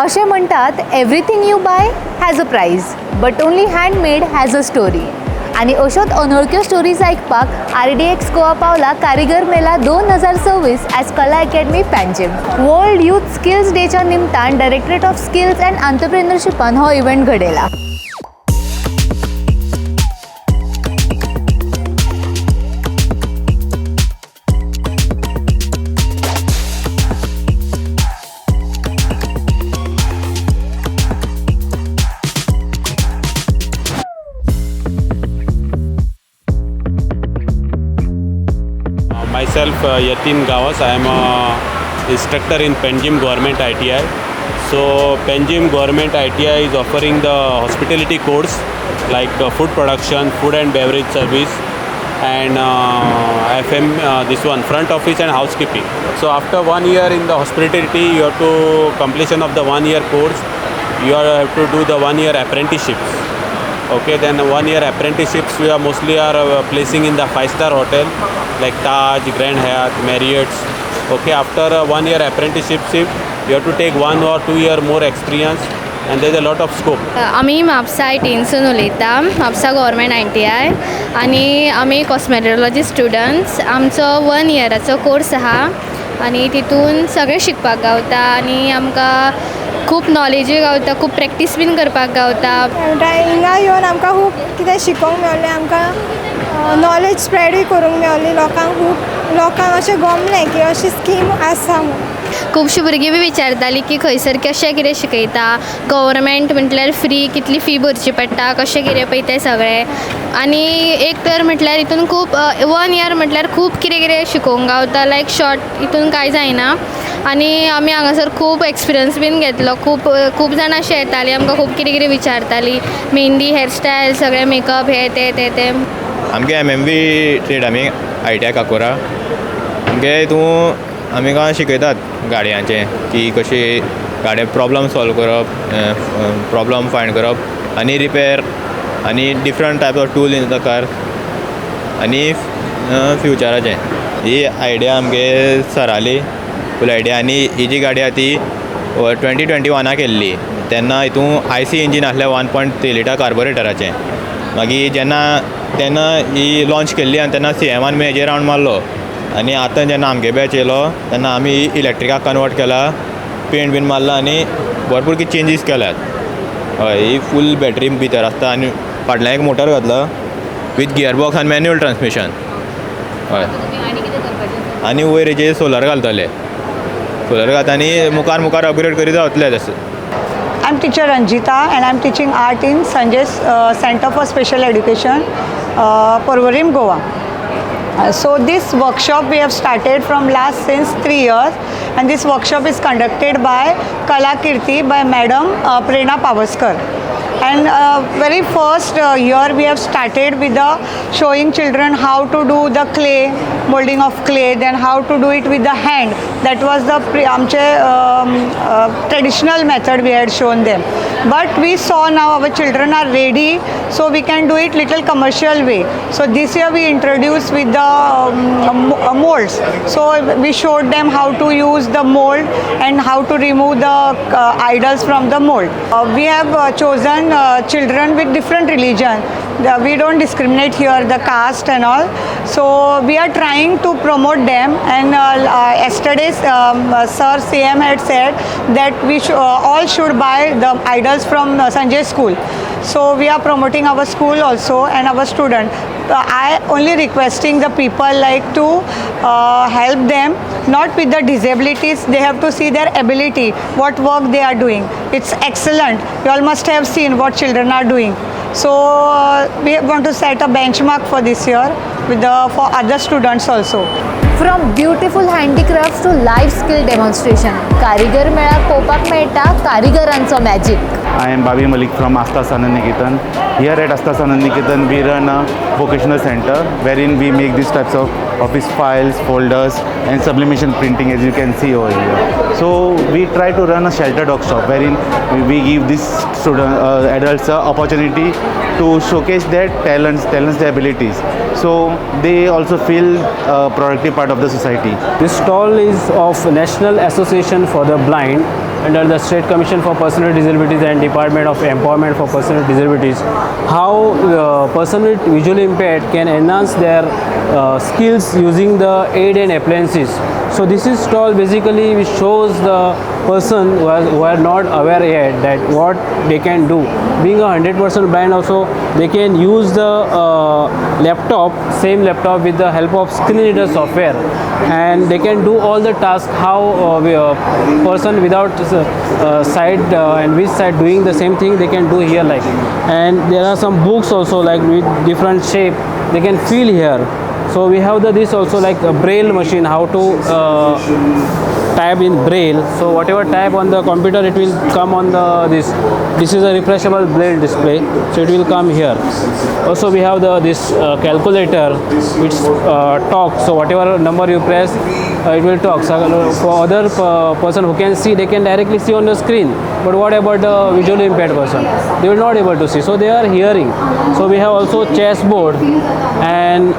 अशें म्हणटात, everything you buy has a price, but only handmade has a story. आनी अश्योच अनोळख्यो stories आयकपाक RDX Goa पावला कारिगर मेला 2026 as Kala academy, Panjim. World youth skills डेच्या निमतान डायरेक्टरेट ऑफ स्किल्स अँड आंतरप्रेनरशिपान हो event घडयला. Myself Yatin Gawas. I am a instructor in Panjim Government ITI. So Panjim Government ITI is offering the hospitality course like food production, food and beverage service, and FM, this one, front office and housekeeping. So after 1 year in the hospitality, you have to completion of the 1 year course. You have to do the 1 year apprenticeships. Okay, then 1 year apprenticeships we are mostly are placing in the 5 star hotel like Taj, Grand Hyatt, Marriott's. Okay, after 1 year apprenticeship, you have to take 1 or 2 year more experience, and there's a lot of scope. आमी म्हापसा आयटीनसून उलयता, Mapusa government ITI, आनी आमी cosmetology students. आमचो one इयराचो course आहा आनी तितून सगळें शिकपाक गावता आनी आमकां खूब नॉलेजूय गावता, खूब प्रॅक्टीस बीन करपाक गावता. हिंगा येवन आमकां खूब कितें शिकोवंक मेवलें, आमकां नॉलेज स्प्रेडूय करूंक मेवली लोकांक. खूब लोकांक अशें गमलें की अशी स्कीम आसा म्हूण. खुबशीं भुरगीं बी विचारतालीं की खंयसर कशें कितें शिकयता, गव्हर्मेंट म्हटल्यार फ्री, कितली फी भरची पडटा, कशें कितें पळय तें सगळें. आनी एक तर म्हटल्यार हितून खूब वन इयर म्हटल्यार खूब कितें कितें शिकोवंक गावता, लायक शॉर्ट हितून कांय जायना. आनी आमी हांगासर खूब एक्सपिरियन्स बीन घेतलो. खूब खूब जाणां अशीं येतालीं, आमकां खूब कितें कितें विचारतालीं, मेहंदी, हेरस्टायल, सगळें मेकअप, हें तें तें तें. आमगे एमएमवी ट्रेड, आमी आयटीआय काकोरा. आमगे हितून आमकां शिकयतात गाडयांचें की कशी गाडये प्रॉब्लम सॉल्व करप, प्रॉब्लम फायंड करप आनी रिपेर आनी different type of tool in the car आनी फ्युचराचें. ही आयडिया आमगे सराली फूल आयडिया. आनी ही जी गाडी आहा ती 2021 केल्ली. तेन्ना हितून आयसी इंजीन आसलें, 1.3 लिटर कार्बोरेटराचें. मागीर जेन्ना तेन्ना ही लॉन्च केल्ली आनी तेन्ना सीएमान बी हेजेर रावंड मारलो. आनी आतां जेन्ना आमगे बॅच येयलो तेन्ना आमी इलेक्ट्रिकाक कन्वर्ट केला, पेंट बीन मारला आनी भरपूर कितें चेंजीस केल्यात. हय, ही फूल बॅटरी भितर आसता आनी फाटल्यान एक मोटर घातला विथ गियर बॉक्स आनी मॅन्युअल ट्रान्समिशन. हय, आनी वयर हेजेर सोलर घालतले. सोलर घालता आनी मुखार मुखार अपग्रेड करीत रावतले तशें. I'm teacher Ranjita and I'm teaching art in Sanjay's Center for Special Education, Porvorim, Goa. So this workshop we have started from last since 3 years, and this workshop is conducted by Kalakirti by Madam Prerna Pavaskar. And very first year we have started with the showing children how to do the clay, molding of clay, then how to do it with the hand. That was the आमचे traditional method we had shown them. But we saw now our children are ready, so we can do it little commercial way. So this year we introduced with the molds. So we showed them how to use the mold and how to remove the idols from the mold. We have chosen children with different religion. We don't discriminate here the caste and all. So we are trying to promote them. And yesterday's Sir CM had said that we all should buy the idols from Sanjay School. So we are promoting our school also and our student. I only requesting the people like to help them, not with the disabilities. They have to see their ability, what work they are doing. It's excellent. You all must have seen what children are doing. So we want to set a benchmark for this year with the for other students also. From beautiful handicrafts to life skill demonstration, कारिगर मेळाक पळोवपाक मेळटा कारिगरांचो magic. I am Babi Malik from Astha Sanand Niketan. Here at Astha Sanand Niketan, we run a vocational center wherein we make these types of office files, folders, and sublimation printing, as you can see over here. So we try to run a shelter dog shop wherein we give these student adults a opportunity to showcase their talents, their abilities. So they also feel a productive part of the society. This stall is of National Association for the Blind. under the State Commission for Personal Disabilities and Department of Empowerment for Personal Disabilities, how person with visually impaired can enhance their skills using the aid and appliances. So this is stall basically which shows the person who are not aware yet that what they can do. Being 100% blind also, they can use the laptop, same laptop with the help of screen reader software, and they can do all the tasks how person without sight and with sight doing the same thing they can do here like. And there are some books also like with different shape they can feel here. So we have the this also like a braille machine, how to type in braille. So whatever type on the computer, it will come on the this. This is a refreshable braille display, so it will come here. Also we have the this calculator which talks. So whatever number you press, it will talk. So for other person who can see, they can directly see on the screen. But what about the visually impaired person? They will not able to see, so they are hearing. So we have also chess board and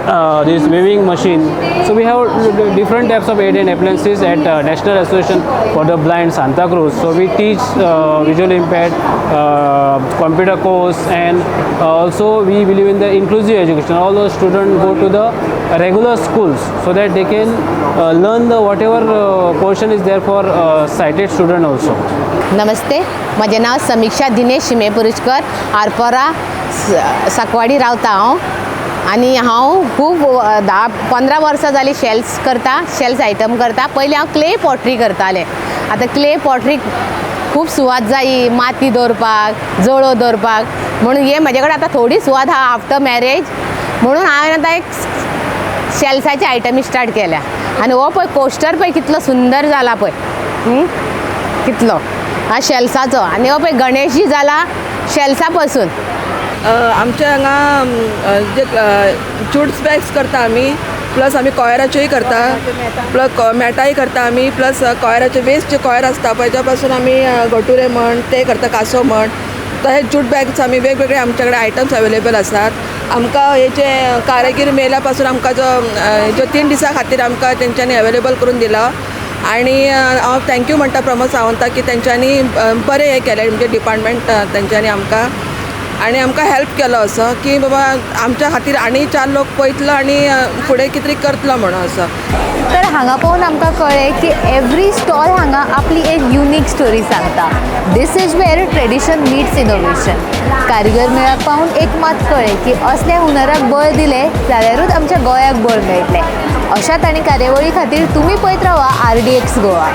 this weaving machine. So we have different types of aid and appliances at National Association for the Blind Santacruz. So we teach visually impaired computer course, and also we believe in the inclusive education. All the students go to the regular schools so that they can learn the whatever portion is there for sighted student also. नमस्ते, म्हजें नांव समिक्षा दिनेश शिमेपुरुशकर, आरपोरा साकवाडी रावता हांव. आनी हांव खूब 10-15 वर्सां जालीं शेल्स करता, शेल्स आयटम करता. पयलीं हांव क्ले पॉटरी करतालें. आतां क्ले पॉटरी खूब सुवात जायी माती दवरपाक, जळो दवरपाक, म्हणून हे म्हजे कडेन आतां थोडी सुवात आहा आफ्टर मॅरेज, म्हणून हांवें आतां एक शेल्साचे आयटमी स्टार्ट केल्या. आनी हो पळय कोस्टर पळय कितलो सुंदर जाला पळय, कितलो हा शेल्साचो. आनी हो पळय गणेशजी जाला शेल्सा पासून. आमच्या हांगा जे ज्युट्स बॅग्स करता आमी, प्लस आमी कॉयराच्योय करता, प्लस मॅटाय करता आमी, प्लस कॉयराचे वेस्ट जे कॉयर आसता पळय पासून आमी गटुरे म्हण ते करता, कासो म्हण. तशेंच ज्यूट बॅग्स आमी वेगवेगळे आमच्या कडेन आयटम्स अवेलेबल आसात. आमकां हे जे कारागीर मेला पासून आमकां जो 3 दिसां खातीर आमकां तेंच्यांनी अवेलेबल करून दिला. आनी हांव thank you म्हणटा प्रमोद सावंताक की तेंच्यांनी बरें हें केलें, म्हणजे डिपार्टमेंट तेंच्यांनी आमकां आनी आमकां हेल्प केलो असो की बाबा आमच्या खातीर आनी 4 लोक पळयतलो आनी फुडें कितें करतलो म्हणून असो. तर हांगा पळोवन आमकां कळ्ळें की एवरी स्टॉल हांगा आपली एक युनीक स्टोरी सांगता. This is where tradition meets innovation. कारिगर मेळाक पावून एक मात कळ्ळें की असल्या हुनराक बळ दिलें जाल्यारूच आमच्या गोंयाक बळ मेळटलें. अशात आनी कार्यावळी खातीर तुमी पळयत रावा RDX Goa.